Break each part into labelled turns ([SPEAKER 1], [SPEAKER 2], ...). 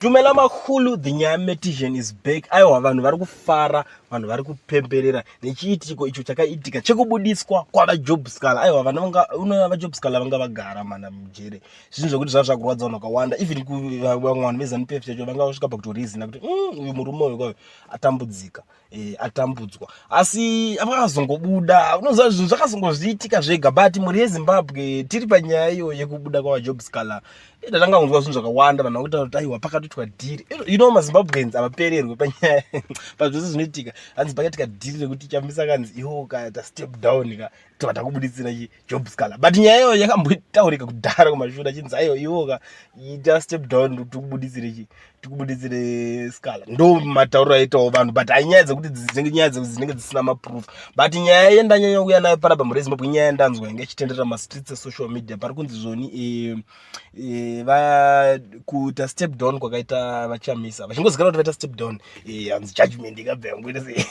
[SPEAKER 1] Dumela makhulu, the nyaya metician is back. Aiwa, vanhu vari kufara, vanhu vari kupemberera nechiitiko icho chakaitika chekubudiswa kwavaJob Sikhala. Aiwa, vana vanga unoya vaJob Sikhala vanga vagara mana mujere, zvinhu zvekuti zvava zvakurwadza vanhu vakawanda. Even vamwe vanhu veZANU PF chacho vanga vasvika pakutorizina kuti uyu murume uyu kwayo atambudzika, atambudzwa, asi vakazongobuda. Unoziva zvinhu zvakazongozviitika zvega. But mhuri yeZimbabwe, tiri panyaya iyo yekubuda kwavaJob Sikhala, ndatanga kunzwa zvinhu zvakawanda. Vanhu vakutaura kuti aiwa, pakatoitwa dhiri. Mazimbabweans havapererwe panyaya pazvose zvinoitika. Hanzi pakaitika dhiri rekuti Chamisa kanzi iwo kaita step down ka, tobva takubuditsira Job Sikhala. But nyaya iyoyo yakambotaurika kudhara kumashure, achinzi aiwa, iwo ka ita step down, tikubuditsire chi, tikubuditsire Sikhala. Ndo matauriro aitawo vanhu, but hainyaya dzekuti dzinenge nyaya dzinenge dzisina maproof. But nyaya yendanyanya kuuya nayo panapa, mhuri yeZimbabwe, inyaya yandanzwa inge ichitenderera mastreets esocial media. Pari kunzi zvoni kuita step down kwakaita vaChamisa, vachingozikana kuti vaita step down, hanzi judgment ikabva yangoita se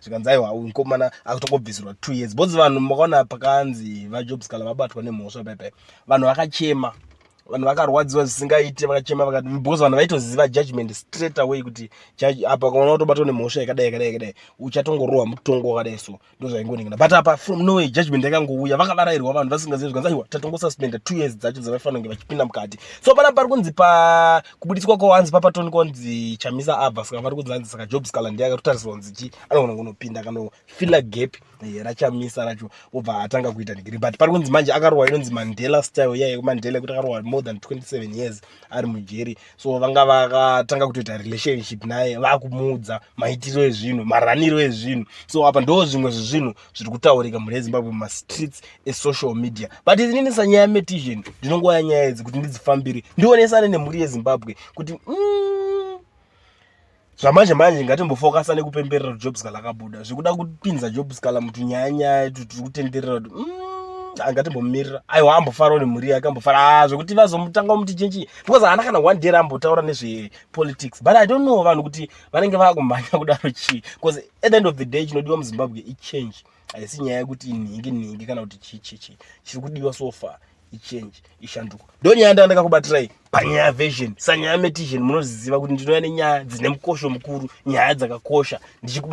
[SPEAKER 1] zvikanzi aiwa, uyu mukomana akutongobvisirwa 2 years, because vanhu makaona pakanzi vaJob Sikhala vabatwa nemhosva paipai, vanhu vakachema, vanhu vakarwadziwa zvisingaiti, vakachema vakati because vanhu vaitoziva judgment straight away kuti apa kaona kutobatwa nemhosva yakadai, yakadai, yakadai, uchatongorohwa mutongo wakadai. So ndo zvaingoningana. But apa from nowhere judgment yakangouya, vakavarairwa vanhu vasingazivi, zvikanzi aiwa, tatongosuspenda 2 years dzacho dzavaifanira kunge vachipinda mukati. So pana pari kunzi pa kubudiswa kwawanzi papatoni kwanzi Chamisa abva, saka vari kunzi hanzi saka Job Sikhala ndiye akatotarisirwa kunzi chi anogona kunopinda akanofilla gap raChamisa racho, obva atanga kuita nigiri. But pari kunzi manje akarohwa inonzi Mandela style iya, Mandela yekuti akarohwa more than 27 years ari mujeri. So vanga vakatanga kutoita relationship naye, vakumuudza maitiro ezvinhu, maraniro ezvinhu. So apa ndo zvimwe zvezvinhu zviri kutaurika, mhuri yeZimbabwe, mumastreets esocial media. But inini sanyaya metician ndinongouya nyaya idzi kuti ndidzifambire, ndionesane nemhuri yeZimbabwe kuti zvamanje manje ngatimbofokasa nekupemberera kuti Job Sikhala akabuda. Zvekuda kupinza Job Sikhala mutunyaya nyaya tiri kutenderera kuti angatimbomirira, aiwa, ambofarawo nemhuri yake, ambofara. Ah, zvekuti vazomutanga muti chinchi, because haana kana one day raambotaura nezvepolitics. But I don't know vanhu kuti vanenge vakumhanya kudaro chii, because at the end of the day chinodiwa muZimbabwe ichange. Haisi nyaya yekuti nhingi nhingi kana kuti chii chii chii. Chiri kudiwa so far ichange, ishanduko. Ndo nyaya ndandakakubatirai panyaya version sanyaya metician. Munoziziva kuti ndinouya nenyaya dzine mukosho mukuru, nyaya dzakakosha ndichikuba.